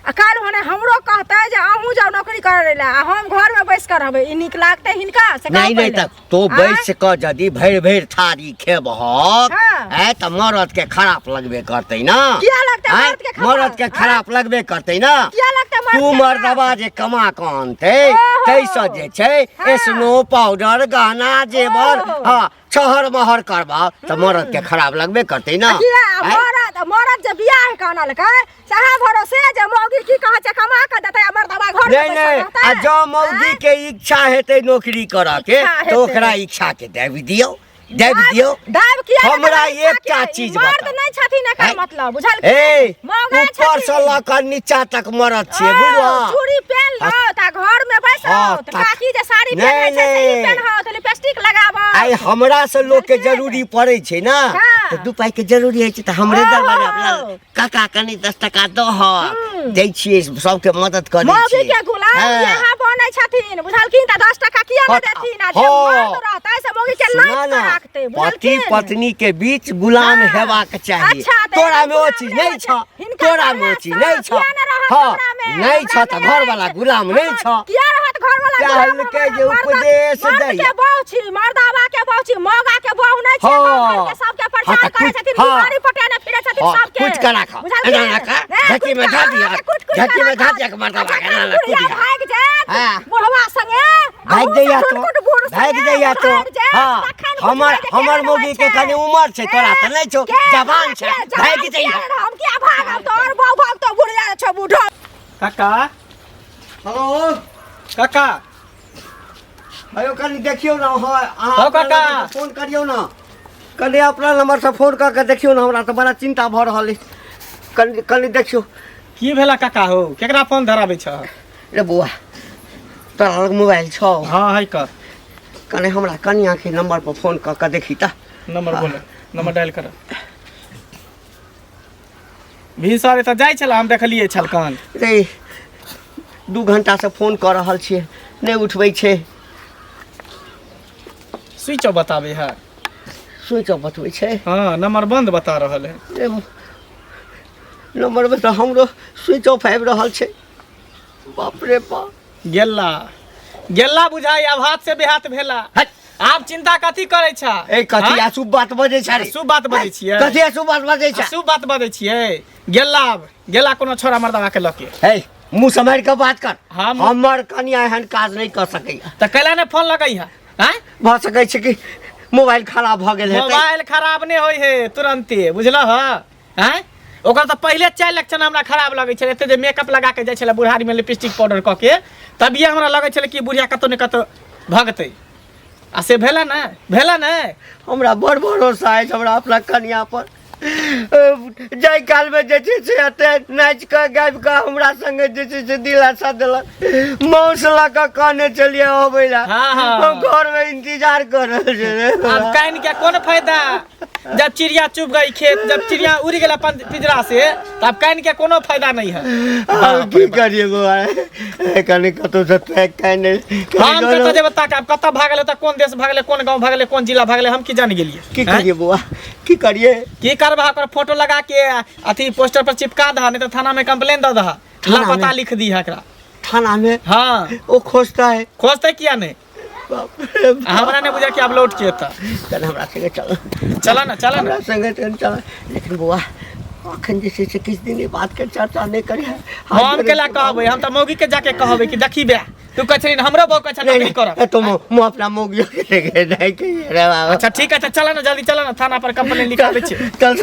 Speaker 4: आ काल्हि भने हमरो कहतै जे अहूँ जाउ नौकरी करै लए आ हम घरमे बैस कऽ रहबै ई नीक लागतै हिनका से कहू
Speaker 2: नहीं नहीं
Speaker 4: पहिले।
Speaker 2: तक तो
Speaker 4: आँय?
Speaker 2: बैस कऽ यदि भरि भरि थारी खेबहक
Speaker 4: हाँ।
Speaker 2: ऐ तऽ मरद के खराब लगबे करतै ना
Speaker 4: किया लगतै
Speaker 2: आँय?
Speaker 4: मर्द के खराब?
Speaker 2: मरद के खराब लगबे करतै ना
Speaker 4: किया लगतै मर्द
Speaker 2: तू
Speaker 4: के
Speaker 2: मर्दबा
Speaker 4: खराब?
Speaker 2: जे कमा कऽ अनतै
Speaker 4: ओहो।
Speaker 2: ताहिसँ जे छै
Speaker 4: हाँ।
Speaker 2: स्नो पाउडर गहना जेवर
Speaker 4: ओहो।
Speaker 2: हँ छहर महर करबा तऽ मरद के खराब लगबे करतै ना
Speaker 4: किया
Speaker 2: आँय?
Speaker 4: मरद मरद जे बियाह कऽ अनलकै सएह भरोसे जे मौगी की कहै छै कमा कऽ देतै आ मर्दबा घर
Speaker 2: नहीं नहीं आ जँ मौगी के इच्छा हेतै नौकरी करऽ के
Speaker 4: इच्छा
Speaker 2: तऽ
Speaker 4: हेतै।
Speaker 2: ओकरा इच्छा के दाबि दियौ दाबि दियौ
Speaker 4: दाबि किया नहि
Speaker 2: हमरा
Speaker 4: देबै? इच्छा
Speaker 2: एकटा
Speaker 4: किया?
Speaker 2: चीज
Speaker 4: मर्द
Speaker 2: बताउ।
Speaker 4: नहि छथिन एकर
Speaker 2: आँय?
Speaker 4: मतलब बुझल
Speaker 2: ए
Speaker 4: मौगा
Speaker 2: ऊपर से
Speaker 4: छथिन।
Speaker 2: लऽ कऽ नीचा तक मरद छियै बुझलह
Speaker 4: चूड़ी पेन लो ता घर में बैसो
Speaker 2: हाँ,
Speaker 4: त
Speaker 2: ता-
Speaker 4: काकी जे साड़ी
Speaker 2: नहीं,
Speaker 4: पेनहे छै से ई
Speaker 2: नहीं।
Speaker 4: पेनहो त लिपस्टिक लगाबो
Speaker 2: आइ हमरा से लोक के जरूरी पड़ै छै ने
Speaker 4: हाँ।
Speaker 2: तऽ दू पाई के जरूरी होइ छै तऽ हमरे
Speaker 4: ओहो।
Speaker 2: दरबार अपना काका कनि 10 टका दह दै छियै सबके मदद करै
Speaker 4: मौगी
Speaker 2: छियै
Speaker 4: के गुलाम
Speaker 2: हाँ।
Speaker 4: यहाँ बनै छथिन बुझलखिन त 10 टका किया
Speaker 2: हाँ,
Speaker 4: नहि देथिन आ जे
Speaker 2: हाँ।
Speaker 4: मर्द रहतै से मौगी के
Speaker 2: सुना
Speaker 4: लाइत
Speaker 2: ना,
Speaker 4: के राखतै
Speaker 2: पति
Speaker 4: बुझलखिन
Speaker 2: पत्नी के बीच गुलाम
Speaker 4: हाँ।
Speaker 2: हेबाक चाही
Speaker 4: अच्छा, तऽ
Speaker 2: तोरा में ओ
Speaker 4: गुलाम
Speaker 2: चीज
Speaker 4: नहि
Speaker 2: नहीं
Speaker 4: होइ
Speaker 2: छ
Speaker 4: छै। हिनका
Speaker 2: तोरा में ओ
Speaker 4: हमरा
Speaker 2: चीज नहीं
Speaker 4: सँ
Speaker 2: छ
Speaker 4: किया नहि रहत
Speaker 2: हाँ
Speaker 4: हमरा में?
Speaker 2: नहीं छ
Speaker 4: हमरा
Speaker 2: तऽ
Speaker 4: में
Speaker 2: घर वाला
Speaker 4: अछि।
Speaker 2: गुलाम नहीं
Speaker 4: हाँ,
Speaker 2: छ
Speaker 4: किया रहत घर वाला गुलाम
Speaker 2: कहलकै
Speaker 4: हमरा?
Speaker 2: जे उपदेश
Speaker 4: मर्द
Speaker 2: दैया।
Speaker 4: के बहु छी मर्दावा के बहु छी मौगा के बहु नहि छी
Speaker 2: हाँ।
Speaker 4: गाँव घर के सबके
Speaker 2: हाँ,
Speaker 4: प्रचार
Speaker 2: तऽ
Speaker 4: करै
Speaker 2: कुछ-
Speaker 4: छथिन
Speaker 2: हाँ।
Speaker 4: बीमारी पटेने फिरै छथिन
Speaker 2: हाँ,
Speaker 4: सबके
Speaker 2: कुछ करा खा।
Speaker 4: बुझलखिन?
Speaker 2: एना एना कर,
Speaker 4: ए,
Speaker 2: ढेकी में
Speaker 4: कुट
Speaker 2: धऽ
Speaker 4: कऽ,
Speaker 2: दिहक,
Speaker 4: अहाँके कुट कुट
Speaker 2: ढेकी में
Speaker 4: करा
Speaker 2: धऽ दिहक मर्दावा के, एना एना
Speaker 4: बुढ़िया
Speaker 2: कुट दिहक।
Speaker 4: भागि जायत
Speaker 2: हाँ।
Speaker 4: बुढ़वा संगे
Speaker 2: भागि
Speaker 4: अहूँ
Speaker 2: जाइया
Speaker 4: सब
Speaker 2: तो
Speaker 4: छोट-छोट बूढ़
Speaker 2: भागि
Speaker 4: संगे
Speaker 2: जाइया तो
Speaker 4: भागि जायत,
Speaker 2: हाँ
Speaker 4: तखन
Speaker 2: हमर
Speaker 4: बुझबै जे
Speaker 2: हमर
Speaker 4: केहन
Speaker 2: मौगी
Speaker 4: होइ
Speaker 2: के
Speaker 4: छै।
Speaker 2: कनि उमर छै तोरा तऽ नहि छौ
Speaker 4: के
Speaker 2: जवान छै
Speaker 4: के जवान
Speaker 2: भागि
Speaker 4: किया
Speaker 2: जाइया
Speaker 4: नहि रहब? हम किया भागब तोहर बहु भागतौ बुढ़िया छौ बूढ़ो
Speaker 6: काका
Speaker 2: हेलो
Speaker 6: काका
Speaker 2: अयो कनि देखियौ ने अहाँ अहाँ
Speaker 6: हौ
Speaker 2: अपना
Speaker 6: काका।
Speaker 2: नम्बरसँ फोन करियौ ने कनि अपना नम्बरसँ फोन कऽ के देखियौ ने हमरा तऽ बड़ा चिन्ता भऽ रहल अछि कनि कनि देखियौ
Speaker 6: की भेला काका हो केकरा फोन धराबै छह
Speaker 2: रे बौआ तोरा लग मोबाइल छौ
Speaker 6: हाँ है कर
Speaker 2: कनि हमरा कनियाँके नम्बरपर फोन कऽ के देखी तऽ
Speaker 6: नंबर बोलो नंबर डायल कर भिनसरे तऽ जाइ छला हम देखलियै छलकन
Speaker 2: रे 2 घंटासँ फोन कऽ रहल छियै नहि उठबै छै
Speaker 6: स्विच ऑफ बताबै है
Speaker 2: स्विच ऑफ बतबै छै
Speaker 6: हाँ नंबर बंद बता रहल है
Speaker 2: रे नम्बरमे तऽ हमरो स्विच ऑफ आबि रहल छै बाप रे बाप
Speaker 6: गेला गेला बुझाइ आब हाथ से बेहाथ भेला
Speaker 2: हट।
Speaker 6: आब चिंता कथी करै छ
Speaker 2: ए कथी अशुभ बात बजै छै रे
Speaker 6: अशुभ बात बजै छियै
Speaker 2: कथी अशुभ बात बजै छै
Speaker 6: अशुभ बात बजै छियै गेला आब गेला कोनो छोरा मर्दावा के लके
Speaker 2: हे मुँह सम्हारि कऽ बात कर
Speaker 6: हम-
Speaker 2: हमर कनिया एहन काज नहि कऽ सकैया
Speaker 6: तऽ कैला ने फोन लगै है आँय
Speaker 2: भऽ सकै छै कि मोबाइल खराब भऽ गेल हेतै
Speaker 6: मोबाइल खराब नहि होइ है तुरन्ते बुझलह आँय ओकर तऽ पहिले चारि लक्षण हमरा खराब लगै छलै एते जे मेकअप लगा के जाइ छलै बुढ़ारीमे लिपस्टिक पाउडर कऽ के तभिए हमरा लगै छलै कि बुढ़िया कतौ ने कतौ भगतै आ से भेलै ने भेलै ने
Speaker 2: हमरा बड़ भरोसा अछि हमरा अपना कनिया पर जाहि कालमे जे छै से एते नाचि कऽ गाबि कऽ हमरा संगे जे छै से दिलासा देलक माउस लऽ कऽ कहने छलियै अबै लए
Speaker 6: हाँ, हाँ।
Speaker 2: हम घरमे इंतजार कऽ रहल छलियै
Speaker 6: आब कानि के कोन फायदा जब चिड़िया चुभ गई खेत जब चिड़िया उड़ गेल अपन पिंजरा से तब कानि के कोनो फायदा नहीं है
Speaker 2: आब की करियै बौआ कनि कतौ से पैक कनि
Speaker 6: हम कतऽ जेबै ताक आब कतऽ भागल तऽ कोन देश भागले कोन गाँव भागले कोन जिला भागले हम की जान गेलियै
Speaker 2: की करियै बौआ की करियै
Speaker 6: की करबा ओकर फोटो लगा के अथी पोस्टर पर चिपका दह नहीं तो थाना में कंप्लेन दऽ दह
Speaker 2: थाना में?
Speaker 6: लापता लिख दी है एकरा
Speaker 2: थाना में
Speaker 6: हाँ
Speaker 2: ओ खोजता है
Speaker 6: खोजते किया नहीं
Speaker 2: बाप रे बाप।
Speaker 6: हमरा नहीं बुझा कि आब लौट के एतऽ
Speaker 2: चल हमरा संगे चल
Speaker 6: चला ना चला ना
Speaker 2: हमरा संगे चल चल लेकिन बौआ अखन जे छै से किछु दिन ई बातके चर्चा नहि करिहे।
Speaker 6: हम केला कहबै? हम तऽ मौगी के जाके कहबै कि देखी बे, तू कहै छली हमरो बहू कहै छल नौकरी करब।
Speaker 2: तो मो अपना मौगियो के नहीं कहिए रे बाबा।
Speaker 6: अच्छा ठीक है, चल ना, जल्दी चल ना, थाना पर कंप्लेन लिखा दै छी।
Speaker 2: चल।